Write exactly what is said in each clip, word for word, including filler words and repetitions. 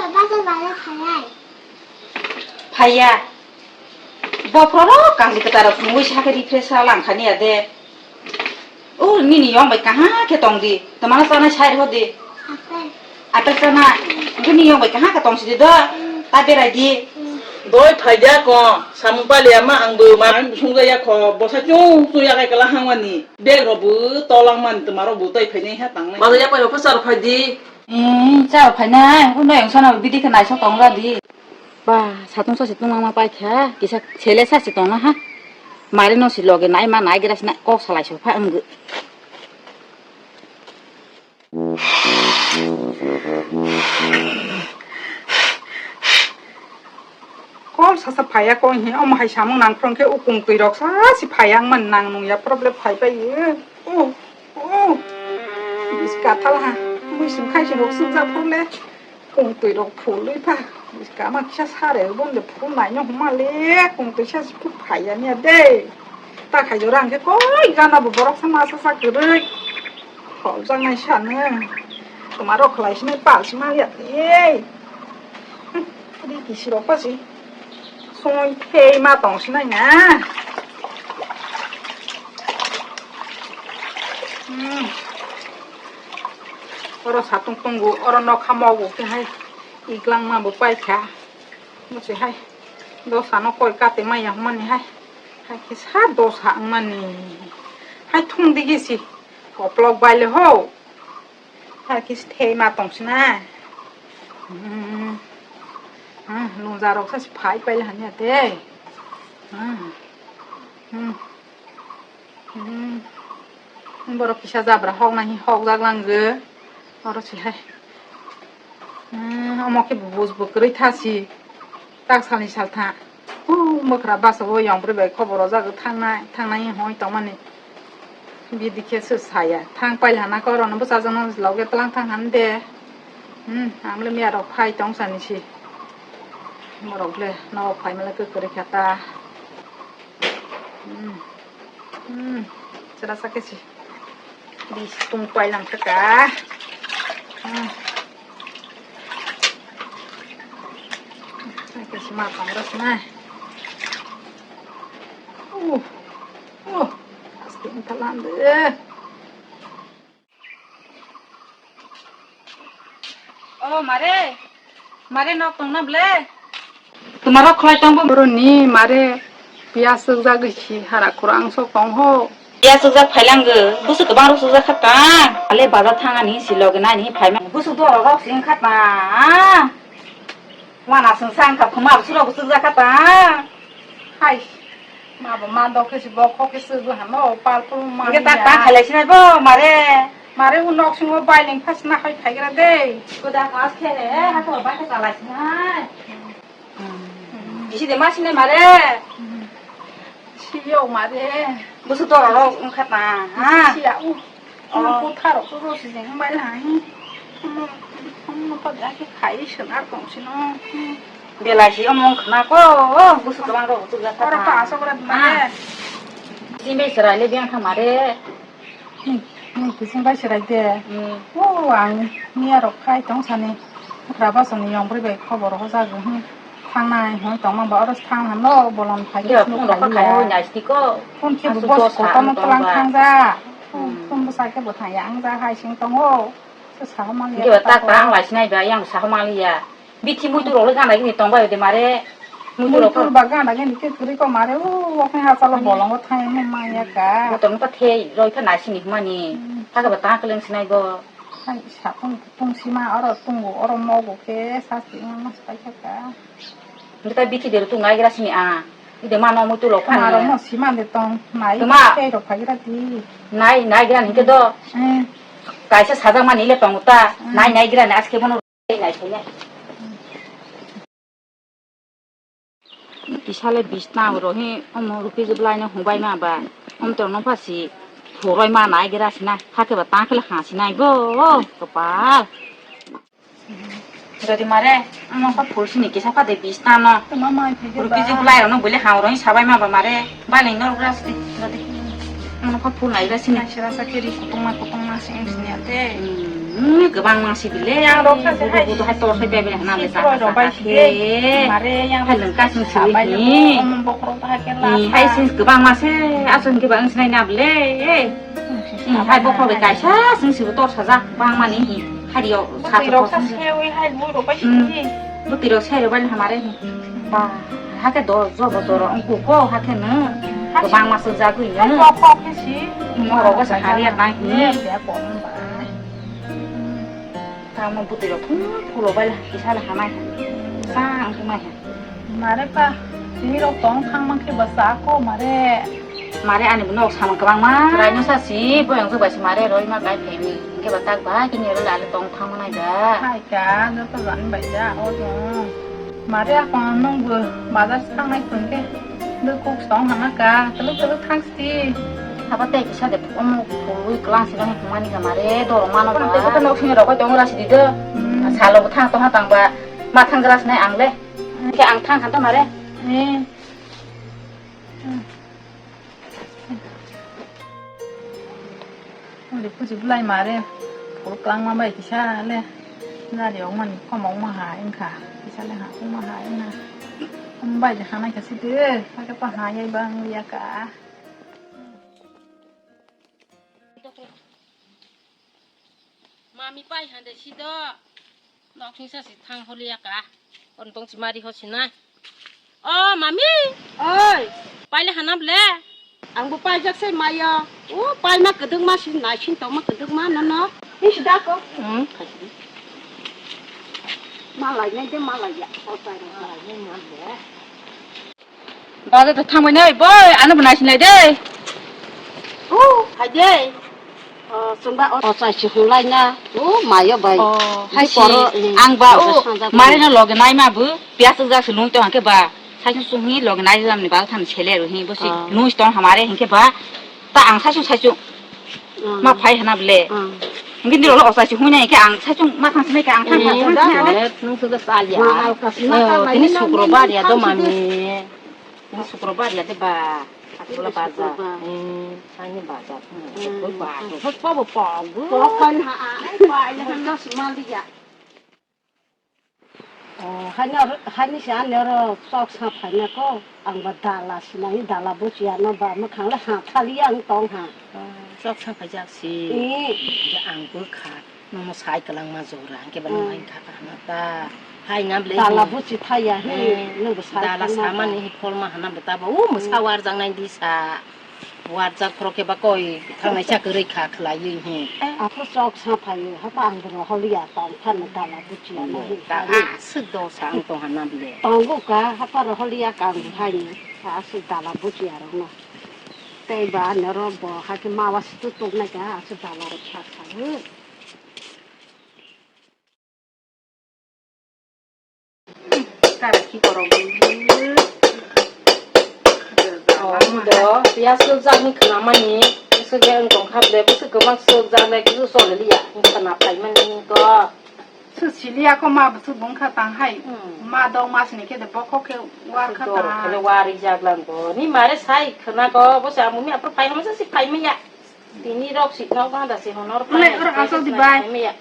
Baba, baba, baba, baba. Phaiya. Bophoro rok kangni kwtaro phungwi sakhe refresh sa lang khani ya de. O nini yong bai kaha khe tong di. Tamana sana sai ho di. Apel. Apel sana. Nini yong bai kaha khe tong si di do. Ta berai di. Doi phaiya ko. Samung pali ama ang bo ma sung ya kho. Bosa chung chung ya kai kala hangwani. Bag rok bo tolang man tuma rok bo toi phainai ha tangnai. Bajai ya pai rok phasar phai di. Hmm, cha phainai. Uno yang sana bidi khe naisok tong ra di. Ba, satung sa situng ma paikha, kisa sele sa si tongna ha. Mare no si loge nai ma nai gra sina kok salai so pha wng. Kol sasa phaiya kong hi, omo hai samung nang phrwng khe ukung twi rok sa si phaiya wng man nang nung ya problem phai pai. Oh, oh. Bis kathal ha. Mui sung khai si rok suk ja phor le. Kung twi rok phul wi pha. Kama kisa sare bo de phul nai no huma le. Kung twi sa si phul phai ya ni de. Ta khai jora ang khe koi gana bo borok sa ma sa sa kwrwi. Khol jang nai sa no. Tuma rok khlai si nai pal si ma ya de. Ri ki si rok pa si. Soi thei ma tong si nai na. Hmm. Oro satung tongo, oro nokha mogo khe hai iglangma bo paikha. Mo se hai dosa no koi kate maya hwnmani hai. Hai khe sa dosa wngmani. Hai thung digi si koplok baile ho. Hai khe se thei ma tong sina. Hmm. Hmm, lungjak rok sa se phai paile hanya te. Hmm. Hmm. Hmm. Borok kisa jabra hok nai hok jak lang je. Oro se hai. Hmm, omo khe bus bo kwrwi tha si. Tak salni sal tha. Hu, mwkhra basa o yang bwrwi bai khobor rojak thangnai, thangnai hoi tongmani. Bidi khe se saya. Thang paila hana khe oro no bwsajwk no loge tlang thang han de. Hmm, ang le miya rok phai tong sani si. Borok le no phai male kwrwi kha ta. Hmm. Hmm. Chwra sakhe si. Bis tung pai lang kha ka. Hmm. Sakhe si ma tong ras na. Uh. Uh. Aste ta lan de. O mare, mare nok tongna ble? Tumaro khlai tong bo boroni mare piya sukjagwi si hara khurang sok tong ho. Piya sukjak phailang go, busu kwbang rok sukjak kha ta. Ale baza thang ani si loge nani phaima. Busu do rok sing kha ta. Wana sung sang kha phuma busu rok sukjak kha ta. Hai. Ma bo ma dok khe si bo khok khe sugwi hamo pal phuru ma. Nge ta ya. Ta khalai sinai bo mare. Mare u nok singo bai ling phas na hai phai gra de. Ko da khas khe ne ha to bai khe chalai sinai. Hmm. Isi de ma sinai mare. Hmm. Si yo mare. Busu to ro ung khat na ha. Si ya u. Oh. Ano kotha rok to rosi jeng bai lai. Ano, ano pa da ke khai swn ar kong sino. Belai si omong khna ko, oh, busu kwbang rok busu ga oro ta. Pa asok rat mare. Jin bai serai le biang kha mare. Hmm, hmm, kising bai serai de. Hmm. Oh, ang miya rok khai tong sani. Khra ba sani yong bri bai khobor ho jago. Hmm. Thangnai hwn tongma ba oro thang hano bolon phai. Iya, phone rok khai khai ya. Nai sti ko. Phone khe bo asu bos dos ko ha tamo ang tong tlang ba. Thang ja. Phone, hmm, phone bo sa khe bo thang ya ang ja hai sing tongo. Se sa ma liya. Iya, ta tak ta ang lai sinai ba yang sa ma liya. Bithi muitu rok le gana gini tong ba de mare. Muitu rok. Muitu ba gana gini ke kri ko mare u okhe ha salo bolongo thang ma ma ya ka. Motor no ta thei roi kha nai sini mani. Hmm. Thaka ba ta keleng sinai bo. Hai sa phone. Tungsima oro tungo, oro mogo khe sasti wngma swpai kha ka. Nita bithi de tung nai gra sini a. Ide mano muitu lo phani. Maro mo sima de tong nai. Tuma. Tei rok phai gra di. Nai, nai gra ni ke do. Eh. Kaisa sajak mani le tongo ta. Hmm. Nai, nai gra ni aske bono nai sai ya. Kisa le bis tang ro hi omo rupees belai no hung bai ma ba. Om to no pha si phuroi ma nai gra sina hakhe ba tang khe le ha sinai bo kopal. Jodi mare omo pha phul sini kisa pha de bis tang no. Tuma mai phi ba. Rupees belai ro no bole ha ro hi sabai ma ba mare. Baleng no gra sini jodi. Omo pha phul nai gra sini. Nai sira sa kiri kutung ma kutung ma sing sini ate. Hmm, Kwbangma si bile, yang rok sa se budu hai budu hai tor sai bai bai hana le sisi sa roi rok bai sa si khe. Mare yang hai lwng kasing sa si bai ni. Om bokhorok ta khe la. Ni hai sa. Sing kwbangma se aswng khe bang sinai na bile. Hmm, hai bokhorok bai kaisa sing si bo tor sajak bangmani hi. Hai yo sa. Bwtwi rok sa se wi hai bui rok bai si. Hmm. Bwtwi rok sai rok bai hamare hi. Ba, hake do jobo doro ongko ko hake no. Kwbangma sujagwi no. Kok kok khe si. Moro go sa hari ya nai hi. Ya, ya, kok bai. Tamo bwtwi rok thung phulo bai kisa la hamai. Sa ang thung mai. Mare pa, tini rok tong thang mang khe ba sa ko mare. Mare ani bo nok samung kwbangma. Chwraino sa si, boyang jwk bai se mare roi ma kai phaini. Hwnkhe ba tak ba, kini roi ale tong thang manai ba. Hai ka, joto jan bai ja, o jong. Mare akon nwng bo bazar se thangnai hwnkhe. Bwkuk song hana ka, twlwk twlwk thang si. Haba tei kisa de omo pului klang si bang hwnmani ka mare, dorok mano ba. Tei kota nok sini rok bai tong ra si di do. Hmm. Salo bo thang tong ha tang ba, ma thang gra sinai ang le. Hwnkhe ang thang khan ta mare. Hmm. Ori puji bulai mare, phul klangma bai kisa le, nari ongmani khoma ongma hai wngkha, kisa le ha ongma hai wngna. Bai de hanai kha sidi, hake pa ha yai bang ya ka. Mami pai hande sido. Nok singsa si thang holiya ka. On tong si mari ho sinai. O mami. Oi. Paile hanam le. Ang bo paijak sai maya. O paima kwdwkma si nai sin tongma kwdwkma nono. Hi sida ko. Hmm. Malai nai de malai ya. O pai. Malai nai nang de. Bazar ta thangbai nai, boi, ano bo naisinai de. O, hai de. O, chwngba o, o chai si hunglai na. O, mayo bai. O, hai si, ang ba, o, mare no loge nai ma bu, pias jak si lung to hangke ba. Sai sung hi loge nai jam ni ba than sele ro hi, bo si lung tong hamare hingke ba. Ta ang sai sung sai sung. Ma phai hana ble. Hingke nirok lo osai si huinai ke ang saichung ma thang sinai ke ang thang thang thang thang. Nung suga salya. Tini sukrobar ya do mami. Tini sukrobar ya de ba. Atula baza. Hmm, sani baza. Koi ba. Hot pa bo pa gu. Ko kan ha ai ba ya kan dos mal dia. O, haini oro, haini se ani oro chok sa phaina ko, ang ba dala sinai, dala buchiya no ba mwkhang le ha thaliya ang tong ha. O, chok sa phaijak si. Ee. Hingke ang bwkha, nono sai kwlangma jora, hingke ba nung hai kha kaham ta. Hai na ble dala buchi thaya hi, nung bo sai dala samani hi pholma hana bwta ba, o mwsa warjak nai di sa. Warjak phoro khe ba koi thangnai cha kwrwi kha khwlaiwi hi. Aphuru chok sa phaio, hapa ang bono holiya tong phano dala buchiya na hi. Ta aswk dosa ang tong hana bile. Tongo ka, hapa ro holiya kang hai ni, aswk dala buchiya rok no. Tei ba noro bo hakhe mawa situ tuk nai ka, aswk dala rok sa sa. Kara khi korok bui. Oh, do, piyas suk jak ni khna mani, suk jak ni tong kha ble, bwswk kwbang suk jak le, kisu choli liya, ni khna phai mani ko. Suk siliya ko ma bwswk bung kha tang hai, ma dok mas ni khe de bokhok khe war kha tang. Dor khe le war rijak lang ko, ni mare sai khna ko, bo sa mumi apor phai hama sa si phai maya. Tini rok si nok bang da si honor pai. Oro asok di bai.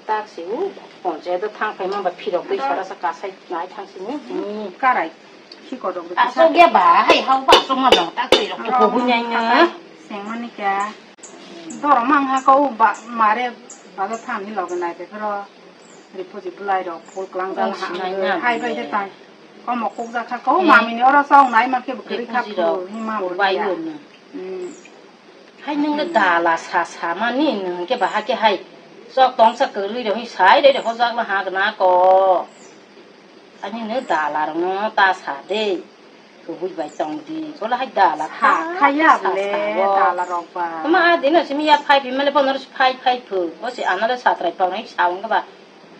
Tak si u ponche do thang pai mamba phirok twi sara sa kasai nai thang si ni. Karai. Si kodok do. Asok ya ba hai hau ba asok ma bang tak twi rok ko bu nyai na. Seng mani kya. Doro mang ha ko ba mare ba do thang ni log nai te ro. Ripuji bulai rok phul klang jal ha. Hai bai de tai. Komo kok ja kha ko mami ni oro song nai ma khe bwkri kha ko ni ma bo bai ya. Hai nwng le dala sa sa mani nwng khe baha khe hai chok tong sa kwrwi rw hi sai de de hojak ma ha gna ko. Ani nw dala rw no ta sa de. Kubui bai tong di. Ko la hai dala kha kha ya le dala rok ba. Ma a dino simi ya phai phi male bono phai phai phu. Bo si ano le satrai pang nai sa ung ba.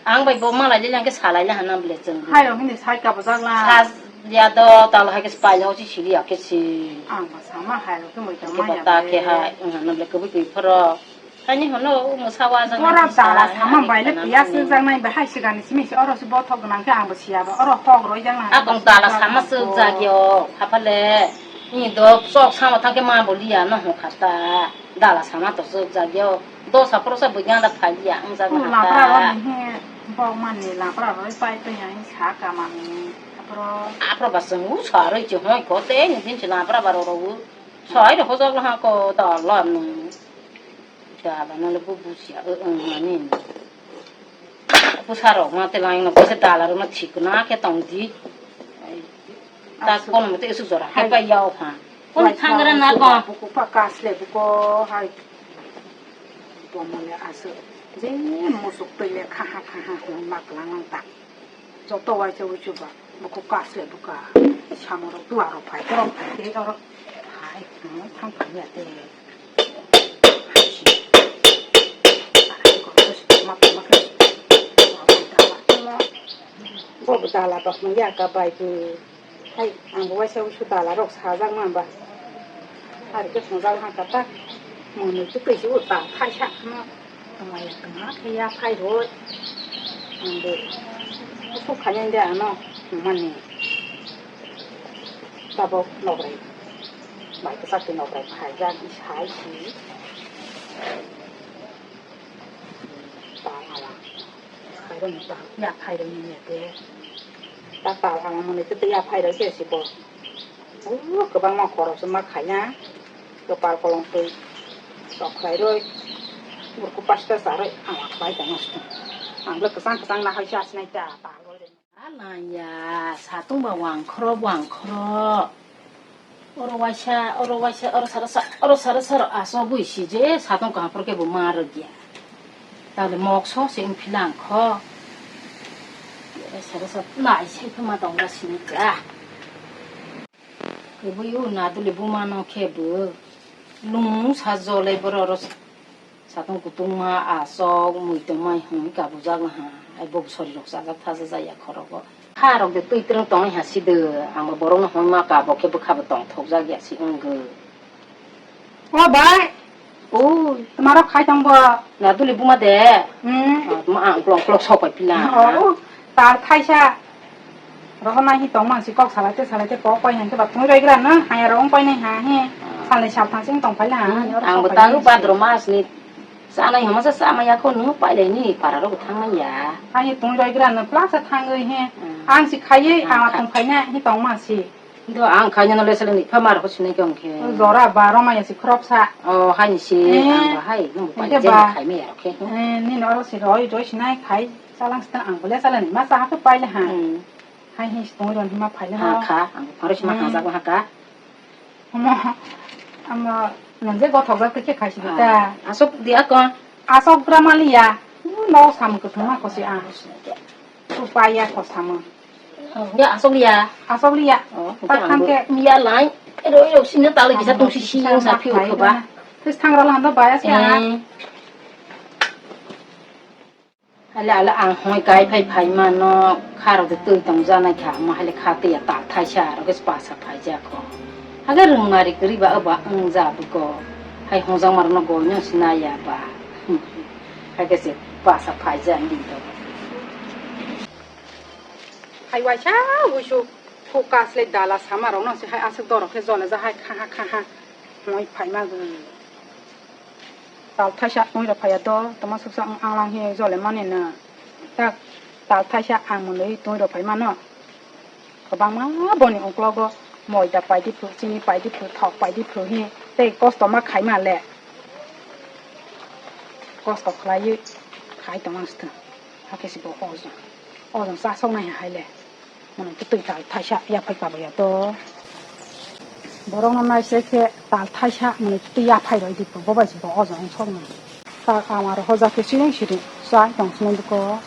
Ang bai bo malai le lang khe salai le hanam ble chwng. Hai rok hindi sai ka bwjak la. Sa ya do tal hai khe pai lo chi sili ya khe si. Ang ba sama hai rok khe moi ta ma ya ta khe hai. Ang hanam ble kubui kui phoro. Hani hono mo sawa jang. Oro dala sama bai le piya suk jang nai ba hai sigan ni simi si oro si bothok nang khe ang bo siya ba. Oro hok roi jang nang. Abong dala sama suk jak yo. Hapale. Ni do sok sama thang khe ma bo liya no ho khata. Dala sama to sok jak yo. Dosa prosa bui ganda phai ya ang jak na Lapra ta. Roni he bok mani lapra roi pai pai ya sa ka mani. Apro. Apro ba sung u sa roi chi hoi ko te ni din chi lapra ba ro ro u. Sai ro ho jak la ha ko da la nu. Dala na le bu bu sia e e mani. Bwsarok ma tei laino bwsa dala rok no thik na khe tong di. Ta kono mate isu jora hai pai yao pha. Kono thangra na ko. Buku pa kasle buko hai. Bomole asu. Je musuk tele khaha khaha hon mak lang ta. Joto waisa uchu ba. Buku kasle buka. Samoro tuaro phai torok phai te torok. Hai, hmm, thang phai ya te. Bo bo dala ba hwnwi ya ka bai bo. Hai, ang bo waisa usu dala rok sajak man ba. Hari khe swngjak ha ka ta. Mwnwi twi twi si uta thaisa no. Tongmani tongma khe ya phai roi. Ang bo usu khainai de ano mani. Tabok nokrai. Bai kwchak twi nokrai phaijak, sai si. Tal alang. Khairokni tal, ya khairokni ya de. Ta tal alang mwnwi twi twi ya phairok khe si bo. Uh, kwbangma khoroksa ma khaina. Kwpal kolong twi. Tok khlai roi. Burku pasta sa roi. Ang khlai tongma si. Ang le kwchang kwchang na hai si asinai ta tal roi. Alaya, satung ba wangkhro, wangkhro. Oro waisa, oro waisa, oro sara sa, oro sara sara asogwi si je satung kaham phor khe bo ma rwgya. Tale mokso se wng philang kho. Oro sara sa nai se phuma tong da sini ka. Kebui u naduli buma no khe bo lung sa jole boro oro. Satung kutung ma asok mui tongmai hwnwi kabujak naha, ai bo bwsari rok chajak thaja jaya khorogo. Ha rok de twi twrwng tongwi ha si de, ang bo borok no hwnwi ma kabo khe bwkha bo tong thok jak ya si wng gw. O bai. O. Tma rok khai tong bo? Na duli buma de. Hmm. Ah, tma ang klok klok sok pai pila. O, tal thaisa. Rohornai hi tongmang si kok salai te salai te kok pai hwn khe ba tungwi roi gra no haya rong pai nai ha hi. Salnwi saltham sing tong phai la ha. Ang bo tang bhadro mas ni chanai hama sa cha maya kho nung pai lai ni para rok thang nai ya. Hai hi tungwi roi gra no pla sa thangwi hi. Hmm. Ang si khaiwi ang tong phai na hi tongmang si. Do ang khai no le sele ni pha mar ko sinai kong khe. Jora ba roma ya si khrop sa. O hai ni si ang ba hai nung pai je khai me ya khe. Eh, ni no ro si roi roi sinai khai. Chalang sita ang bole chalang ma sa ha pai le ha. Hmm. Hai hi sitong ron hima phai le ha. Ha kha, ang pharo sima ha jak ha ka. Omo, omo, nang je gothok jak khe khai si ta. Asok dia ko. Asok drama liya. No sam ko thuma ko si a. Su pa ya ko sama. Ya asok liya. Asok liya. Oh, tak thang ke. Miya lai. Ero ero sini tali bisa tung si si yang sa piu ke ba. Terus thang rala hando baya si a. Hale ale ang hoi kai phai phai mano kha rok de twi tong janai kha mo hale kha twi ya tal thaisa rok es pasa phai ja kho. Hage rwng mari kwrwi ba oba wng ja bwko. Hai hojak mar no goi no sinai ya ba. Hage se pasa phai ja ni do. Hai waisa uisu focus le dala sama rok no se hai aswk dorok khe jole ja hai kha ha kha ha. Hoi phai ma gwi. Tal thaisa twi rok phaiya do, toma suksa ang lang hi jole mani no. Tak tal thaisa ang mwnwi twi rok phai mano. Kwbangma boni uklogo moida paidi phu, chini paidi phu, thok paidi phu hi tei kosto ma khai ma le. Kosto khlaiwi khai tongma sthwng. Hakhe se bo ojon. Ojon chasok nai hai le. Mwnwi twi tal thaisa yaphai kabaiya to. Borokno naisai khe tal thaisa mwnwi twi yaphai rw di, bo bai se bo ojon wng soknai. Ta amaro hoja khe siring siring chai tong sinai bwkha.